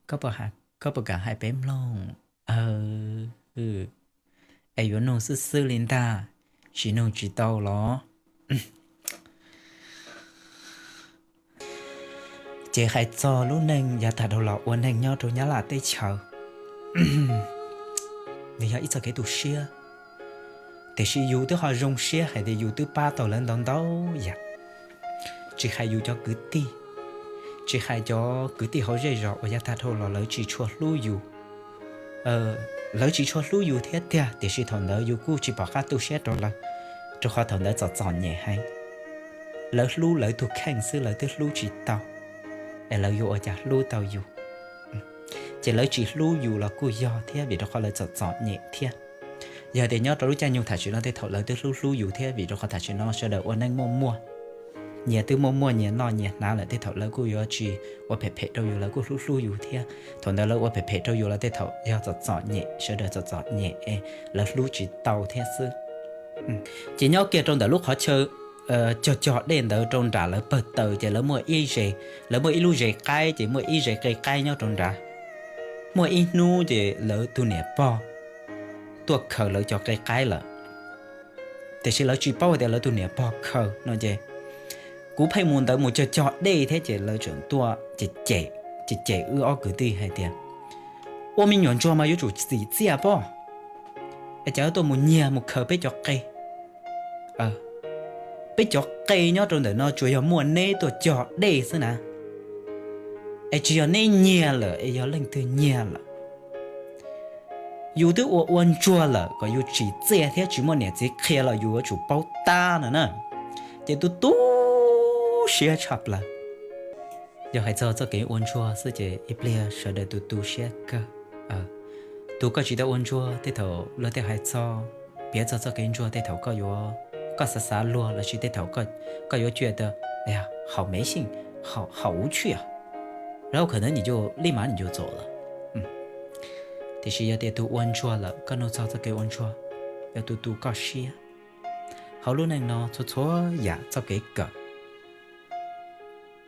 Koj puas kam hais peb mloog? Es yuav nug xwb xwb li ntag, tsis nug tsis tau los? Ces hais txog lub neej yav tag dhau los ua neeg nyob rau Nyab Laj teb chaws, nws yog ib txoj kev tu siab, tiam sis yus twb ho zoo siab hais tias yus twb pab tau lawv ntau ntau yam. Tsis hais yus cov kwv tij, tsis hais cov kwv tij hauv zej zos uas yav tag dhau los lawv tsis tshua hlub yus, lawv tsis tshua hlub yus thiab tiag, tiam sis thaum ntawd yus kuj tsis pom qab tu siab rau lawv, rau qhov thaum ntawd txom txom nyem heev. Lawv hlub lawv tus kheej xwb lawv twb hlub tsis tau, es lawv yuav ua cas hlub tau yus? Ces lawv tsis hlub yus los kuj yog thiab, vim rau qhov lawv txom txom nyem thiab. Yog tias nyob rau lub caij nyoog tam sim no tej thaum lawv twb hlub hlub yus thiab, vim rau qhov tam sim no sawv daws ua neej muaj muaj, nyias twb muaj muaj nyias noj nyias hnav lawm, tej thaum lawv kuj yuav tsis ua phem phem rau yus, lawv kuj hlub hlub yus thiab. Thaum ntawd lawv ua phem phem rau yus los tej thaum yog txom txom nyem, sawv daws txom txom nyem es lawv hlub tsis tau thiab xwb. Ces nyob kiag rau ntawm lub qhov chaw cog cog dej ntawd rau nram lawv pawg taws ces lawv muaj ib ze, lawv muaj ib lub zes qaib ces muaj ib zes qe qaib nyob rau nrad. Muaj ib hnub ces lawv tus niam pog tuaj khaws lawv cov qe qaib lawm, tiam sis lawv tsis paub tias lawv tus niam pog khaws no ces kuv pheej mus ntawd mus cog cog dej thiab ces lawv tseem tuaj ces cem, ces cem wb ob kwv tij hais tias, ua me nyuam ntsuag mas yuav tsum txim txiaj pob, es cas tuaj mus nyiag mus khaws peb cov qe. Peb cov qe nyob rau ntawm no tsuas yog muaj neb tuaj cog dej xwb na, es tsis yog neb nyiag lawm es yog leej twg nyiag lawm? Yus twb ua ua ntsuag lawm kom yus tsim txiaj thiab tsis muaj niam txiv qhia los yus yuav tsum paub tab no na. Ces tu tu siab tshaj plaws. Yog hais txog txoj kev ua ntsuag xwb ces ib pliag sawv daws tu tu siab kawg. Tus koj tsis tau ua ntsuag tej thaum luag tej hais txog, piav txog txoj kev ntsuag tej thaum koj yuav, koj xav xav luag lossis tej thaum koj yuav cia tias, hauv mev xyeej, hauv ub tshij, rau khawm ntawd nws cia li mas nws cia txom lawm. Tiam sis yog tias tus ua ntsuag lawm koj nug txog txoj kev ua ntsuag, yog tu tu koj siab. Hauv lub neej no txhua txhua yam txoj kev kawm,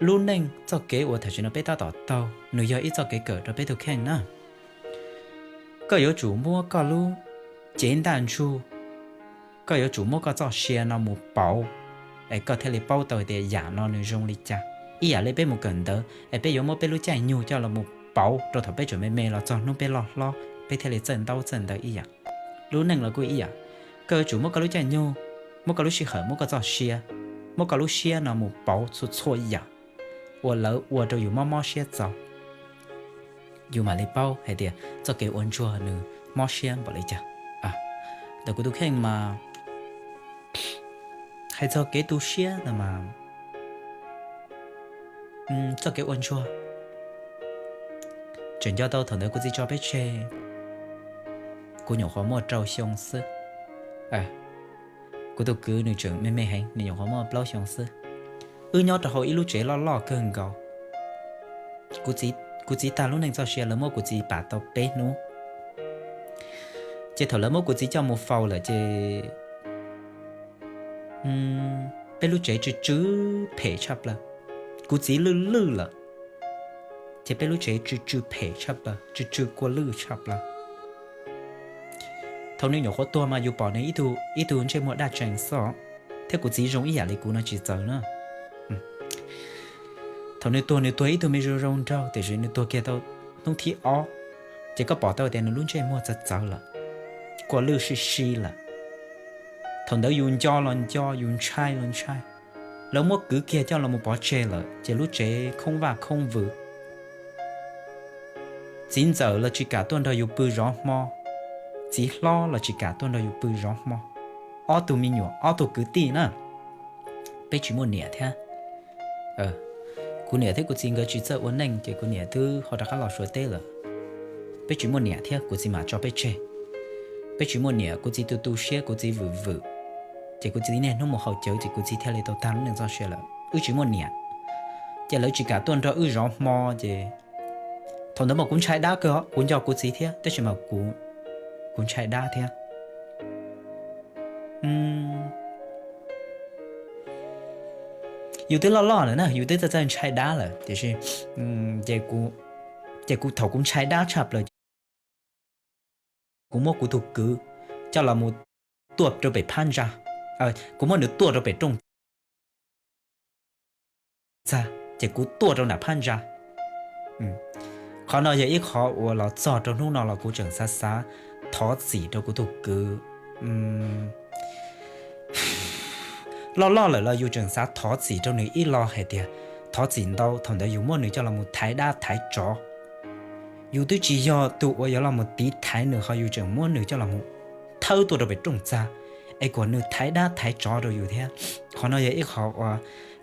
lub neej txoj kev uas tam sim no peb tab tom taug nws yog ib txoj kev kawm rau peb tus kheej na. Koj yuav tsum muab koj lub cev ntaj ntsug, koj yuav tsum muab koj txoj sia no mus pauv, es koj thiaj li paub tau tias yam no nws zoo li cas. Ib yam li peb mus kawm ntawv es peb yuav muab peb lub caij nyoog coj los mus pauv rau thaum peb tseem me me los txog hnub peb loj hlob peb thiaj li txawj ntaub txawj ntawv ib yam. Lub neej los kuj ib yam, koj yuav tsum muab koj lub caij nyoog, muab koj lub sij hawm, muab koj txoj sia, muab koj lub siab no mus pauv txhua txhua yam uas lawv ua rau yus mob mob siab txaus, yus mam li paub hais tias txoj kev ua ntsuag nws mob siab npaum li cas. Ntawm kuv tus kheej mas hais txog kev tu siab no mas, txoj kev ua ntsuag tseem nco tau thaum ntawd kuv txiv tso peb tseg, kuv nyuam qhuav muaj rau xyoo xwb. Kuv tus kwv nws tseem me me heev, nws nyuam qhuav muaj plaub xyoo xwb. Wb nyob rau hauv ib lub tsev loj loj kawg nkaus. Kuv txiv tag lub neej txoj sia lawv muab kuv txiv pam tau peb hnub, ces thaum lawv muab kuv txiv coj mus faus lawm ces peb lub tsev tsw tsw phem tshaj plaws. Kuv txiv lwj lwj lawm, ces peb lub tsev tsw tsw phem tshaj plaws, tsw tsw kua lwj tshaj plaws. Thaum nws nyuam qhuav tuag mas yus pom nws ib tug ntsej muag daj tsees xwb, thiab kuv txiv zoo ib yam li kuv no tsis txawv na. Thaum nws tuag nws tuag ib tug me zoo zoo nraug, tiam sis nws tuag kiag tau hnub thib ob, ces koj pom tau tias nws lub ntsej muag txawv txawv lawm, kua lwj sib sib lawm. Thaum ntawd yus nco los nco, yus ntshai los ntshai. Lawv muab kwv kiag coj los mus pov tseg lawm, ces lub tsev khoob vaj khoob vwm. Txiv ntxawm los tsis kam tuaj nrog yus pw zov hmo, txiv hlob los tsis kam tuaj nrog yus pw zov hmo. Ob tug me nyuam, ob tug kwv tij na, peb tsis muaj niam thiab. Kuv niam thiab kuv txiv nkawd tsis txawj ua neej, ces kuv niam twb ho rov qab los Suav teb lawm. Peb tsis muaj niam thiab, kuv txiv mam tso peb tseg. Peb tsis muaj niam, kuv txiv tu tu siab, kuv txiv vwm vwm, ces kuv txiv niaj hnub mus haus cawv, ces kuv txiv thiaj li tau tag lub neej txoj sia lawm. Wb tsis muaj niam, ces lawv tsis kam tuaj nrog wb zov hmo, ces thaum ntawd mas kuv ntshai dab kawg, kuv nco kuv txiv thiab, tab sis mas kuv ntshai dab thiab. Yus twb loj loj lawm na, yus twb txawj txawj ntshai dab lawm, tiam sis ces kuv Ces kuv thaum kuv ntshai dab tshaj plaws, kuv muab kuv tus kwv coj los mus tuaj rau pem phab ntsa, kuv muab nws tuaj rau pem rooj txag, ces kuv tuaj rau nram phab ntsa. Qhov no yog ib qhov uas los txog rau hnub no los kuv tseem xav xav thov txim rau kuv tus kwv. Loj loj lawm los yus tseem xav thov txim rau nws ib lo hais tias thov txim ntau thaum ntawd yus muab nws coj los mus thaiv dab thaiv tsov. Yus twb tsis yog tus uas yuav los mus tiv thaiv nws ho yus tseem muab nws coj los mus thawb tuaj rau pem rooj txag, es kom nws thaiv dab thaiv tsov rau yus thiab. Qhov no yog ib qho uas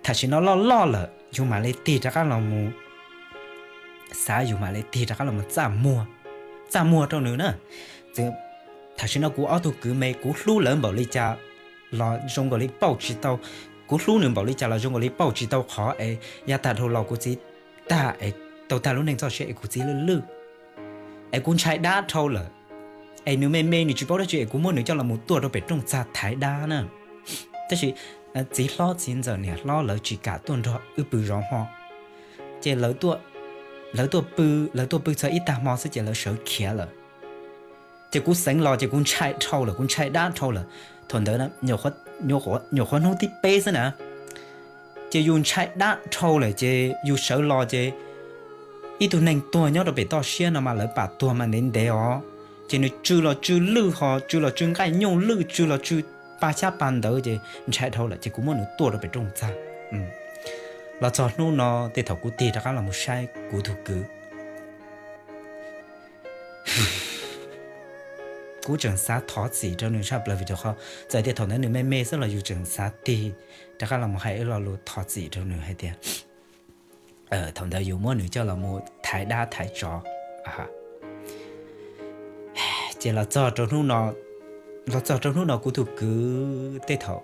tam sim no loj loj lawm yus mam li tig rov qab los mus xav, yus mam li tig rov qab los mus txaj muag, txaj muag rau nws na. Txawm tam sim no kuv ob tug kwv me kuv hlub lawv npaum li cas los zoo nkaus li pauj tsis tau, kuv hlub nws npaum li cas los zoo nkaus li pauj tsis tau qhov es yav tag dhau los kuv txiv tag es tau tag lub neej txoj sia es kuv txiv lwj lwj, es kuv ntshai dab dhau lawm. Es nws me me nws tsis paub dab tsi es kuv muab nws coj los mus tuaj rau pem rooj txag thaiv dab na. Tab sis txiv hlob txiv ntxawm niam hlob lawv tsis kam tuaj nrog wb pw zov hmo, ces lawv tuaj pw, lawv tuaj pw txog ib tag hmo xwb ces lawv sawv khiav lawm. Ces kuv xeev los ces kuv ntshai dhau lawm, kuv ntshai dab dhau lawm. Thaum ntawd nyuam qhuav hnub thib peb xwb na, ces yus ntshai dab dhau lawm ces yus sawv los ces ib tug neeg tuag nyob rau pem toj siab no mas lawv pam tuag mas ntev ntev os. Ces nws tsw los tsw lwj ho tsw los tsw nqaij nyuj lwj tsw los tsw pa xyab pa ntawv ces ntshai dhau lawm ces kuv muab nws tuaj rau pem rooj txag. Los txog hnub no tej thaum kuv tig rov qab los mus saib kuv tus kwv, kuv tseem xav thov txim rau nws tshaj plaws vim rau qhov txawm tias thaum ntawd nws me me xwb los yus tseem xav tig rov qab los mus hais ib lo lus thov txim rau nws hais tias thaum ntawd yus muab nws coj los mus thaiv dab thaiv tsov. Ces los txog rau hnub no, los txog rau hnub no kuv tus kwv tej thaum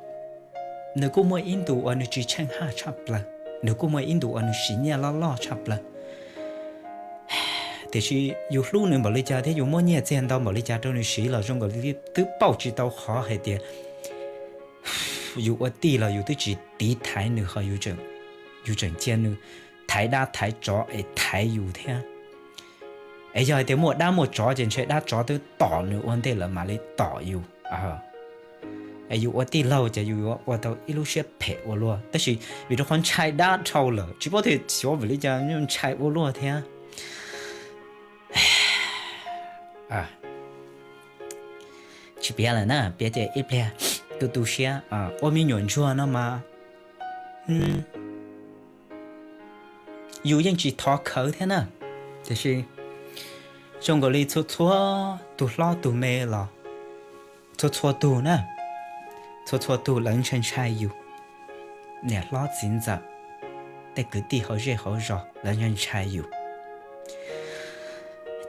nws kuj muaj ib ntus uas nws tsis tsheej haj tshaj plaws, nws kuj muaj ib ntus uas nws siv nyiaj loj loj tshaj plaws. Tiam sis yus hlub nws npaum li cas thiab yus muab nyiaj txiag ntau npaum li cas rau nws siv los zoo nkaus li twb pauj tsis tau qhov hais tias yus ua tij los yus twb tsis tiv thaiv nws ho yus tseem cia nws thaiv dab thaiv tsov es thaiv yus thiab. Es yog hais tias muaj dab muaj tsov ces ntshe dab tsov twb tom nws ua ntej lawm mam li tom yus. Es yus ua tij laug ces yus yuav ua tau ib lub siab phem ua luaj, tab sis vim rau qhov ntshai dab dhau lawm tsis paub tias xyov vim li cas ntshai ua luaj thiab. Tsis piav lawm na, piav ces ib pliag tu tu siab. Ua me nyuam ntsuag no mas yus yeej tsis thov khawv thiab na, tiam sis zoo nkaus li txhua txhua tug hlob tug me los txhua txhua tug na, txhua txhua tug lawv ntshai ntshai yus, niam hlob txiv ntxawm, tej kwv tij hauv zej hauv zos lawv ntshai ntshai yus.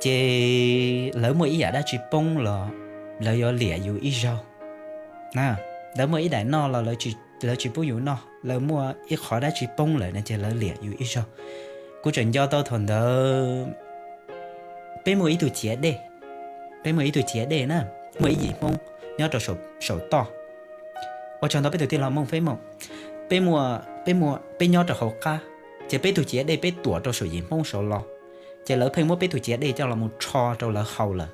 Ces lawv muaj ib yam dab tsi poob los lawv yuav liam yus ib zaug. Lawv muaj ib daim noj los lawv tsis pub yus noj, lawv muaj ib qhov dab tsi poob lawm no ces lawv liam yus ib zaug. Kuv tseem nco tau thaum ntawd peb muaj ib tug ciav dej, peb muaj ib tug ciav dej na, muaj ib yim Hmoob nyob rau saum toj. Ua tsaug ntau peb tus tij laug Mooj Feb Moom, peb, peb nyob rau hauv qab, ces peb tug ciav dej peb tuam rau saum yim Hmoob saud los, ces lawv pheej muab peb tug ciav dej coj los mus rho rau lawv haus lawm.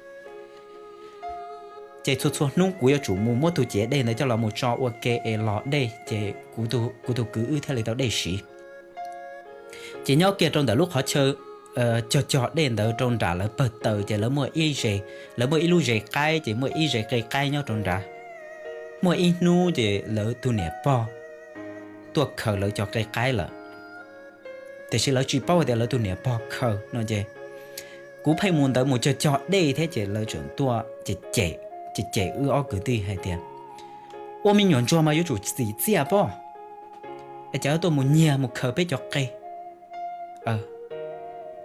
Ces txhua txhua hnub kuv yuav tsum mus muab tug ciav dej ntawd coj los mus tso ua ke es los dej, ces kuv tus kwv wb thiaj li tau dej siv. Ces nyob kiag rau ntawm lub qhov chaw cog cog dej ntawd rau nram lawv pawg taws ces lawv muaj ib ze, lawv muaj ib lub zes qaib, ces muaj ib zes qe qaib nyob rau nrad. Muaj ib hnub ces lawv tus niam pog tuaj khaws lawv cov qe qaib lawm, tiam sis lawv tsis paub hais tias lawv tus niam pog khaws no ces kuv pheej mus ntawd mus cog cog dej thiab ces lawv tseem tuaj ces cem, ces cem wb ob kwv tij hais tias, ua me nyuam ntsuag mas yuav tsum txim txiaj pob, es cas tuaj mus nyiag mus khaws peb cov qe.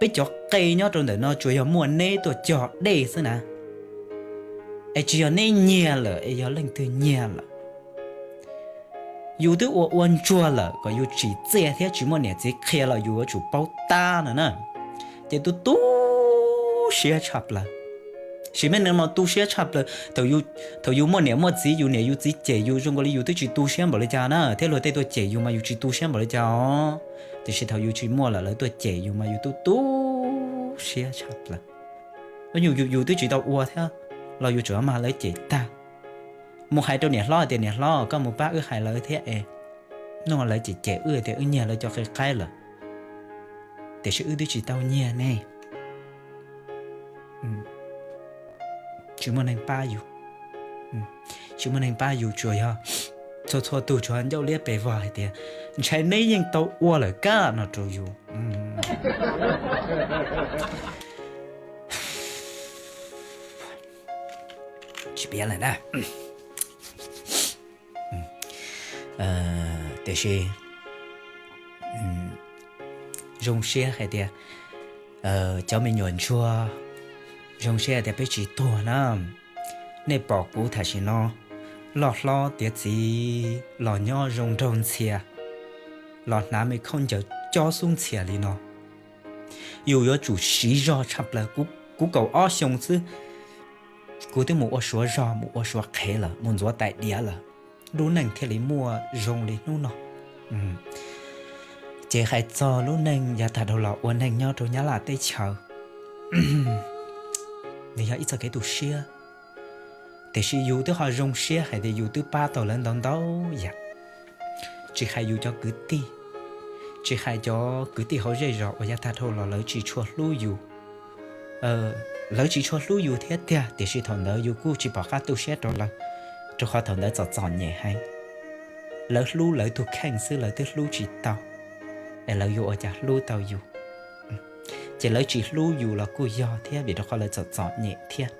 Peb cov qe nyob rau ntawm no tsuas yog muaj neb tuaj cog dej xwb na, es tsis yog neb nyiag lawm es yog leej twg nyiag lawm. Yus twb ua ua ntsuag lawm kom yus tsim txiaj thiab tsis muaj niam txiv qhia los yus yuav tsum paub tab no na. Ces tu tu siab tshaj plaws. Sim neej no tu siab tshaj plaws. Thaum yus muaj niam muaj txiv, yus niam yus txiv cem yus zoo nkaus li yus twb tsis tu siab npaum li cas na, thiab luag tej tuaj cem yus mas yus tsis tu siab npaum li cas os. Tiam sis thaum yus tsis muaj lawm lawv tuaj cem yus mas yus tu tu siab tshaj plaws. Ua nyuj yus, yus twb tsis tau ua thiab los yus tseem mag lawv cem tag. Mus hais rau niam hlob tias niam hlob koj mus pab wb hais lawv thiab es, no lawv cem cem wb tias wb nyiag lawv cov qe qaib lawm, tiam sis wb twb tsis tau nyiag ne. Tsis muaj neeg pab yus, tsis muaj neeg pab yus, tsuas yog txhua txhua tug tsuas ncauj liab pes vog hais tias ntshai neb yeej tau ua lawm kab no rau yus. Tsis piav lawm na. Tiam sis zoo siab hais tias cov me nyuam ntsuag, zoo siab hais tias peb tsis tuag na. Nej pom kuv tam sim no loj hlob tiav txiv los nyob zoo nraug ntxhias, los hnav me khaub ncaws cob xub ntxhias li no. Yus yuav tsum siv zog tshaj plaws. Kuv kaum ob xyoo xwb, kuv twb mus ua suav zog, mus ua suav qhev lawm, mus ntxuav tais diav lawm, lub neej thiaj li muaj zoo li hnub no. Ces hais txog lub neej yav tag dhau los ua neeg nyob rau Nyab Laj teb chaws, nws yog ib txoj kev tu siab, tiam sis yus twb ho zoo siab hais tias yus twb pab tau lawv ntau ntau yam. Tsis hais yus cov kwv tij, tsis hais cov kwv tij hauv zej zos uas yav tag dhau los lawv tsis tshua hlub yus, lawv tsis tshua hlub yus thiab tiag, tiam sis thaum ntawd yus kuj tsis pom qab tu siab rau lawv, rau qhov thaum ntawd txom txom nyem heev. Lawv hlub lawv tus kheej xwb lawv twb hlub tsis tau, es lawv yuav ua cas hlub tau yus? Ces lawv tsis hlub yus los kuj yog thiab, vim rau qhov lawv txom txom nyem thiab.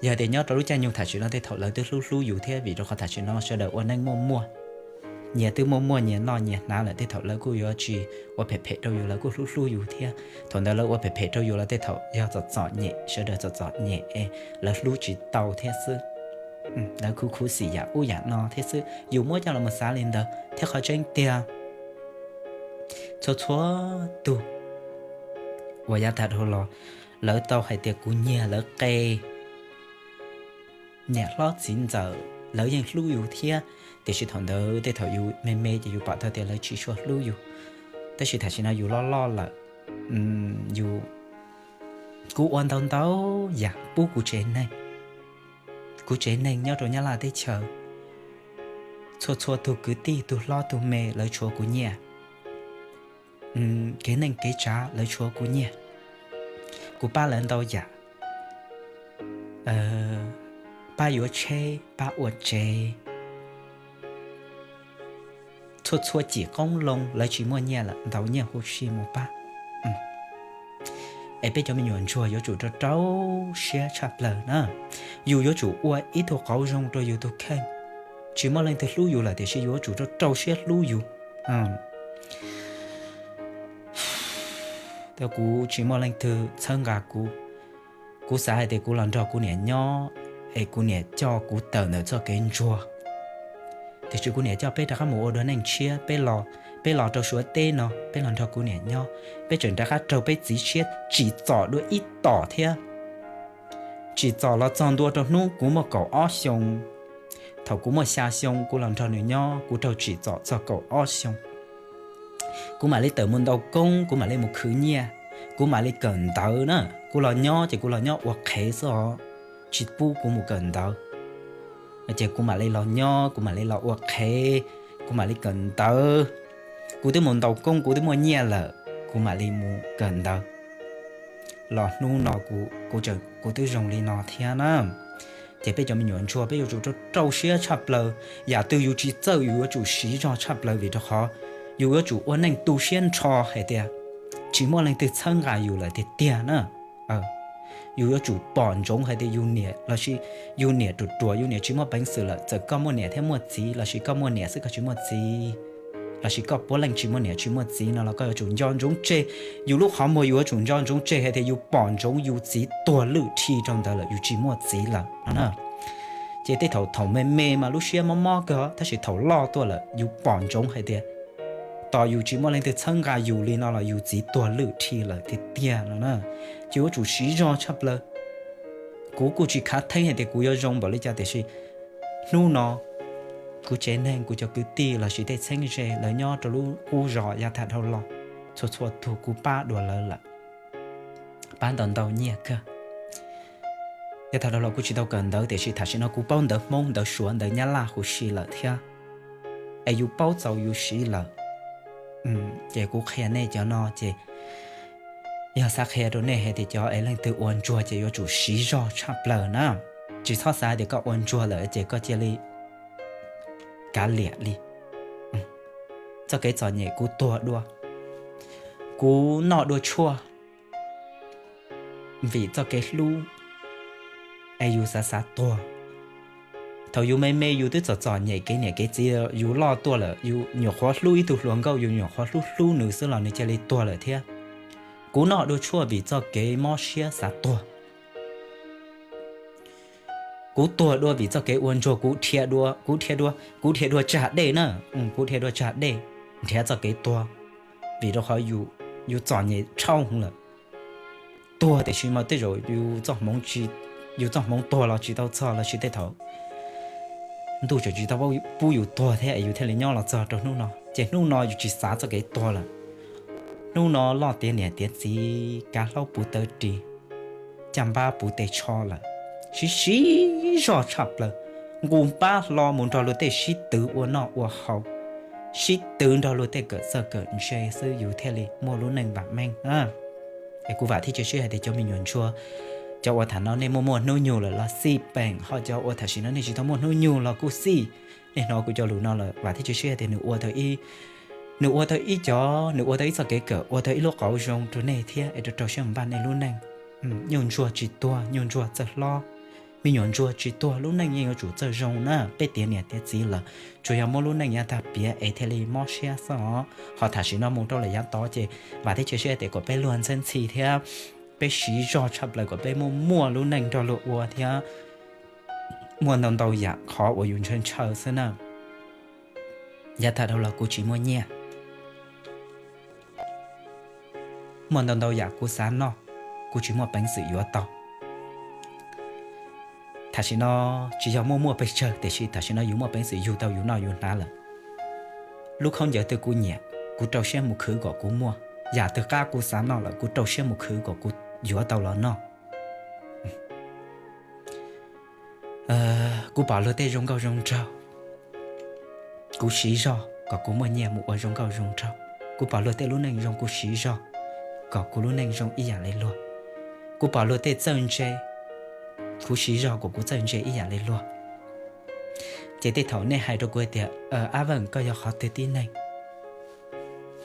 Yog tias nyob rau lub caij nyoog tam sim no tej thaum lawv twb hlub hlub yus thiab, vim rau qhov tam sim no sawv daws ua neej muaj muaj, nyias twb muaj muaj nyias noj nyias hnav lawm, tej thaum lawv kuj yuav tsis ua phem phem rau yus, lawv kuj hlub hlub yus thiab. Thaum ntawd lawv ua phem phem rau yus los tej thaum yog txom txom nyem, sawv daws txom txom nyem es lawv hlub tsis tau thiab xwb. Lawv khuv khuv xim yam ub yam no thiab xwb, yus muab coj los mus xav li ntawd thiab. Qhov tseeb tiag, txhua txhua tug uas yav tag dhau los lawv tau hais tias kuv nyiag lawv qe, niam hlob txiv ntxawm lawv yeej hlub yus thiab, tiam sis thaum ntawd tej thaum yus me me ces yus pom tau tias lawv tsis tshua hlub yus. Tab sis tam sim no yus loj loj lawm, yus, kuv ua ntau ntau yam pub kuv tsev neeg, kuv tsev neeg nyob rau Nyab Laj teb chaws, txhua txhua tug kwv tij tug hlob tug me lawv tshuav kuv nyiaj, kev neej kev tsav lawv tshuav kuv nyiaj. Kuv pab lawv ntau yam, pab yuav tsheb, pab ua tsev, txhua txhua cim qoob loo lawv tsis muaj nyiaj lawm ntaus nyiaj huv si mus pab. Es peb cov me nyuam ntsuag yuav tsum rau rau siab tshaj plaws na. Yus yuav tsum ua ib tug qauv zoo rau yus tus kheej. Tsis muaj leej twg hlub yus lawm tiam sis yus yuav tsum rau rau siab hlub yus. Kuv tsis muaj leej twg txhawb nqa kuv. Kuv xav hais tias kuv los nrog kuv niam nyob, es kuv niam coj kuv tawm ntawm txoj kev ntsuag. Tiam sis kuv niam coj peb rov qab mus ua dua neej tshiab, peb los, peb los rau Suav teb no, peb los nrog kuv niam nyob, peb tseem rov qab raug peb txiv tshiab tsim txom dua ib tom thiab. Tsim txom los txog ntua rau hnub kuv muaj kaum ob xyoo. Thaum kuv muaj xya xyoo kuv los nrog nws nyob, kuv raug tsim txom txog kaum ob xyoo. Kuv mam li tawm mus ntaus koob, kuv mam li mus khwv nyiaj, kuv mam li kawm ntawv na. Kuv los nyob ces kuv los nyob ua qhev xwb os, tsis pub kuv mus kawm ntawv. Ces kuv mam li los nyob, kuv mam li los ua qhev, kuv mam li kawm ntawv. Kuv twb mus ntaus koob, kuv twb muaj nyiaj lawm, kuv mam li mus kawm ntawv. Los hnub no kuv, kuv twb zoo li no thiab na. Ces peb cov me nyuam ntsuag peb yuav tsum rau rau siab tshaj plaws. Yam twg yus tsis txawj yus yuav tsum siv zog tshaj plaws, vim rau qhov yus yuav tsum ua neej tu siab nrho hais tias tsis muaj leej twg txhawb nqa yus lawm tiag tiag na. Yus yuav tsum pom ntsoov hais tias yus niam lossis yus niam ruam ruam, yus niam tsis muaj peev xwm lawm, txawm koj muaj niam thiab muaj txiv lossis koj muaj niam xwb koj tsis muaj txiv, lossis koj puav leej tsis muaj niam tsis muaj txiv no los koj yuav tsum nco ntsoov tseg. Yus lub qhov muag yus yuav tsum nco ntsoov tseg hais tias yus pom ntsoov yus txiv tuag lwj rhi rau ntawd lawm, yus tsis muaj txiv lawm no na. Ces tej thaum, thaum me me mas lub siab mob mob kawg, tab sis thaum loj tuaj lawm yus pom ntsoov hais tias tos yus tsis muaj leej twg txhawb nqa yus li no los yus txiv tuag lwj rhi lawm tiag tiag no na. Ces yuav tsum siv zog tshaj plaws. Kuv kuj tsis khav theeb hais tias kuv yuav zoo npaum li cas, tiam sis hnub no kuv tsev neeg, kuv cov kwv tij lossis tej txheeb ze lawv nyob rau lub qub zos yav tag dhau los, txhua txhua tug kuv pab dua lawv lawm. pab ntau ntau nyiaj kawg. Yog thaum dhau los kuv tsis tau kawm ntawv tiam sis tam sim no kuv paub ntawv Hmoob, ntawv Suav, ntawv Nyab Laj huv si lawm thiab, es yus paub txaus yus siv lawm. Ces kuv qhia nej cov no ces yog xav qhia rau nej hais tias cov es leej twg ua ntsuag ces yuav tsum siv zog tshaj plaws na. Tsis txhob xav tias koj ua ntsuag lawm ces koj cia li kav liam li. Txoj kev txom nyem kuv tuag dua, kuv noj dua tshuaj vim txoj kev hlub, es yus xav xav tuag. Thaum yus me me yus twb txom txom nyem kev niam kev txiv, yus loj tuaj lawm yus nyuam qhuav hlub ib tug hluas nkauj, yus nyuam qhuav hlub hlub nws xwb los nws cia li tuag lawm thiab. Kuv noj dua tshuaj vim txoj kev mob siab xav tuag. Kuv tuag dua vim txoj kev ua ntsuag, kuv dhia dua, kuv dhia dua tsag dej na, kuv dhia dua tsag dej nrhiav txoj kev tuag, vim rau qhov yus txom nyem tshaj lawm. Tuag tiam sis mas tej zaum yus txoj hmoov tuag los tsis tau txog los sis tej thaum ntuj tseem tsis tau pub yus tuag thiab es yus thiaj li nyob los txog rau hnub no, ces hnub no yus tsis xav txoj kev tuag lawm. Hnub no loj tiav niam tiav txiv, kav hlaub puv taw ris, caj npab puv tes tsho lawm, siv siv zog tshaj plaws, nqus npab hlo mus nrog luag tej sib twv ua noj ua haus, sib twv nrog luag tej kawm txawj kawm ntse xwb yus thiaj li muaj lub neej vam meej. Es kuv vam thiab cia siab hais tias cov me nyuam ntsuag, cov uas tham no nej muaj muaj hnub nyoog lawm los xij peem, ho cov uas tham sim no nej tsis tau muaj hnub nyoog los kuj xij. Nej hnov kuv cov lus no lawm vam thiab cia siab hais tias nws ua tau ib, nws ua tau ib cov, nws ua tau ib txoj kev kawm, ua tau ib lub qauv zoo rau nej thiab es rau rau siab mus npaj nej lub neej. Nyuj ntsuag tsis tuag nyuj ntsuag txawj hlob, me nyuam ntsuag tsis tuag lub neej yeej yuav tsum txawj zoo na. Peb tiav niam tiav txiv lawm, tsuas yog muab lub neej yav tag piav es thiaj li mob siab xwb os. Ho tham sim no mus rau lawm yav tod ces vam thiab cia siab tias kom peb luag ntxhab ntxhi thiab peb siv zog tshaj plaws kom peb muaj muaj lub neej nrog luag ua thiab muaj ntau ntau yam qhov uas yus ntshaw ntshaw xwb na. Yav tag dhau los kuv tsis muaj nyiaj, muaj ntau ntau yam kuv xav noj, kuv tsis muaj peev xwm yuav tau. Tam sim no tsis yog muaj muaj pes tsawg tiam sis tam sim no yus muaj peev xwm yug tau yus noj yus hnav lawm. Lub khaub ncaws twg kuv nyiam, kuv rau siab mus khwv kom kuv muaj. Yam twg qab kuv xav noj lawm kuv rau siab mus khwv kom kuv yuav tau los noj. Kuv pom luag tej zoo nkauj zoo nraug, kuv siv zog kom kuv muaj nyiaj mus ua zoo nkauj zoo nraug. Kuv pom luag tej lub neej zoo kuv siv zog kom kuv lub neej zoo ib yam li luag. Kuv pom luag tej txawj ntse, kuv siv zog kom kuv txawj ntse ib yam li luag. Ces tej thaum nej hais rau kuv hais tias, Ab Veej, koj yog qhov twg tib neeg?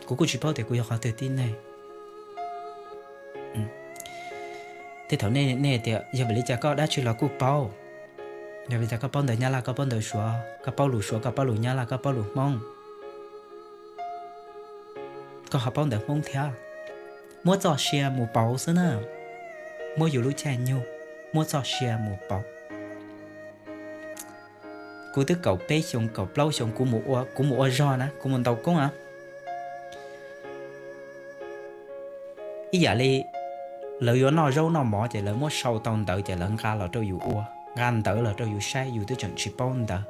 Kuv kuj tsis paub tias kuv yog qhov twg tib neeg. Tej thaum nej tias yog vim li cas koj dab tsi los kuj paub. Yog vim li cas koj paub ntawv Nyab Laj, koj paub ntawv Suav, koj paub lus Suav, koj paub lus Nyab Laj, koj paub lus Hmoob, koj ho paub ntawv Hmoob thiab. Muab txoj sia mus pauv xwb na. Muab yus lub caij nyoog, muab txoj sia mus pauv. Kuv twb kaum peb xyoos kaum plaub xyoos, kuv mus ua zog na, kuv mus ntaus koob na. Ib yam li lawv yuav noj zaub noj mov ces lawv muab sau tau ntawv ces lawv nqa los rau yus ua, nqa ntawv los rau yus saib, yus twb tseem tsis paub ntawv.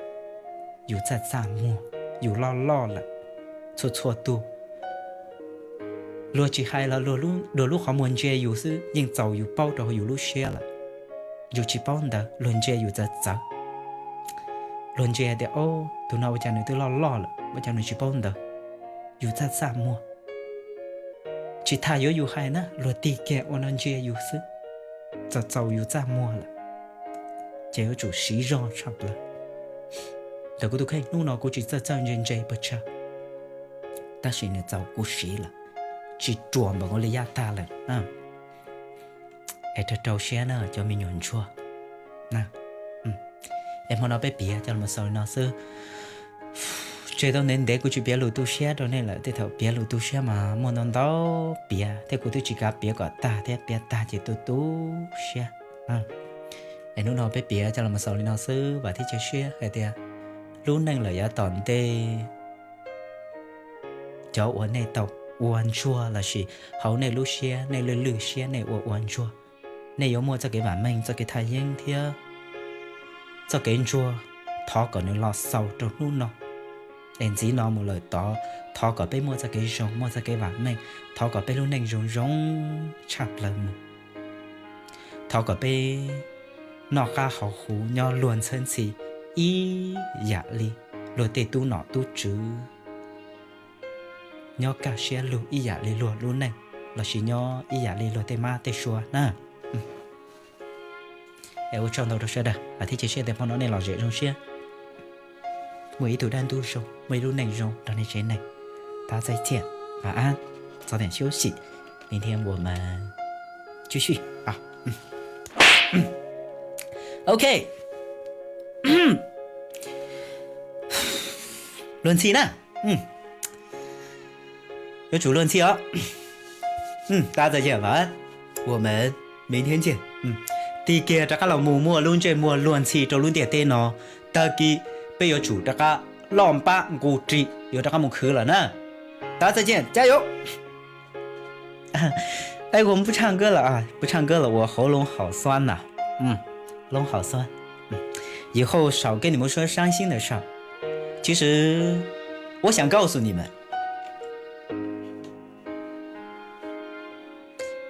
Yus txaj txaj muag, yus loj loj lawm, txhua txhua tug luag tsis hais los luag lub qhov muag ntsia yus xwb yeej txaus yus paub rau yus lub siab lawm. Yus tsis paub ntawv luag ntsia yus txawv txawv, luag ntsia tias, Ob, tus no ua cas nws twb loj loj lawm, ua cas nws tsis paub ntawv? Yus txaj txaj muag. Tsis tas yuav yus hais na, luag tig kiag ua no ntsia yus xwb, txaus txaus yus txaj muag lawm. Ces yuav tsum siv zog tshaj plaws. Ntawm kuv tus kheej hnub no kuv tsis txawj txawj ntse ntse pes tsawg, tab sis nws txaus kuv siv lawm, tsis ruam npaum nkaus li yav tag lawm. Es rau rau siab na cov me nyuam ntsuag. Es hmo no peb piav coj los xaus li no xwb. Tseg tau ntev ntev kuv tsis piav lus tu siab rau nej lawm, tej thaum piav lus tu siab mas muaj ntau ntau piav thiab, kuv twb tsis kav piav kom tag thiab, piav tag ces tu tu siab. Es hnub no peb piav coj los xaus li no xwb, vam thiab cia siab hais tias lub neej lawm yav tom ntej, cov uas nej tau ua ntsuag lossis hauv nej lub siab nej lwj lwj siab nej ua ua ntsuag, nej yuav muaj txoj kev vam meej, txoj kev thaj yeeb thiab txoj kev ntsuag, thov kom nws los xaus rau hnub no. Es ntxiv no mus lawm tod, thov kom peb muaj txoj kev zoo, muaj txoj kev vam meej, thov kom peb lub neej zoo zoo tshaj plaws mus. Thov kom peb noj qab haus huv nyob luag ntxhab ntxhi ib yam li luag tej tub nom tub tswv nyob kaj siab lug ib yam li luag lub neej, lossis nyob ib yam li luag tej mab tej sua na. Es ua tsaug ntau rau sawv daws, vam thiab cia siab tias phau no nej lom zem zoo siab. Muaj ib tug dab ntub zoo, muaj ib lub neej zoo nrog nej tsev neeg. 大家再见, 晚安, 早点休息, 明天我们继续啊。OK, luag ntxhi na, yuav tsum luag ntxhi os. 大家再见, 晚安, 我们明天见. Tig kiag rov qab los mus muaj lub ntsej muag luag ntxhi rau lub ntiaj teb no, tag kis peb yuav tsum rov qab loj npab nqus ris yuav rov qab mus khwv lawm na. 大家再见, 加油. 哎，我们不唱歌了啊，不唱歌了，我喉咙好酸呐，嗯，喉咙好酸，嗯，以后少跟你们说伤心的事儿。其实我想告诉你们，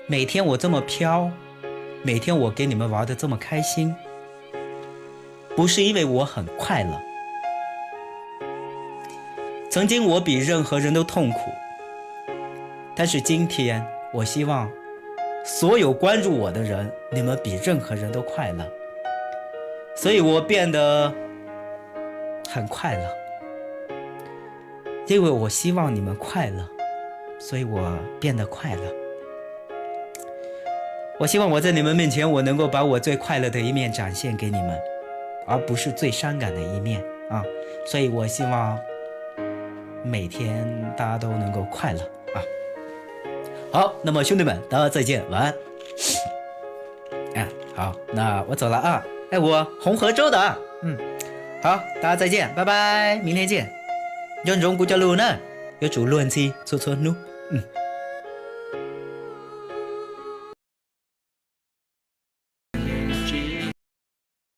每天我这么飘，每天我给你们玩的这么开心，不是因为我很快乐。曾经我比任何人都痛苦，但是今天我希望所有关注我的人，你们比任何人都快乐。所以我变得很快乐。 因为我希望你们快乐，所以我变得快乐。我希望我在你们面前，我能够把我最快乐的一面展现给你们，而不是最伤感的一面啊。所以我希望每天大家都能够快乐啊。好，那么兄弟们，大家再见，晚安。 好，那我走了啊。哎，我红河州的啊。嗯，好，大家再见，拜拜，明天见。 Nco ntsoov kuv cov lus na, yuav tsum luag ntxhi txhua txhua hnub.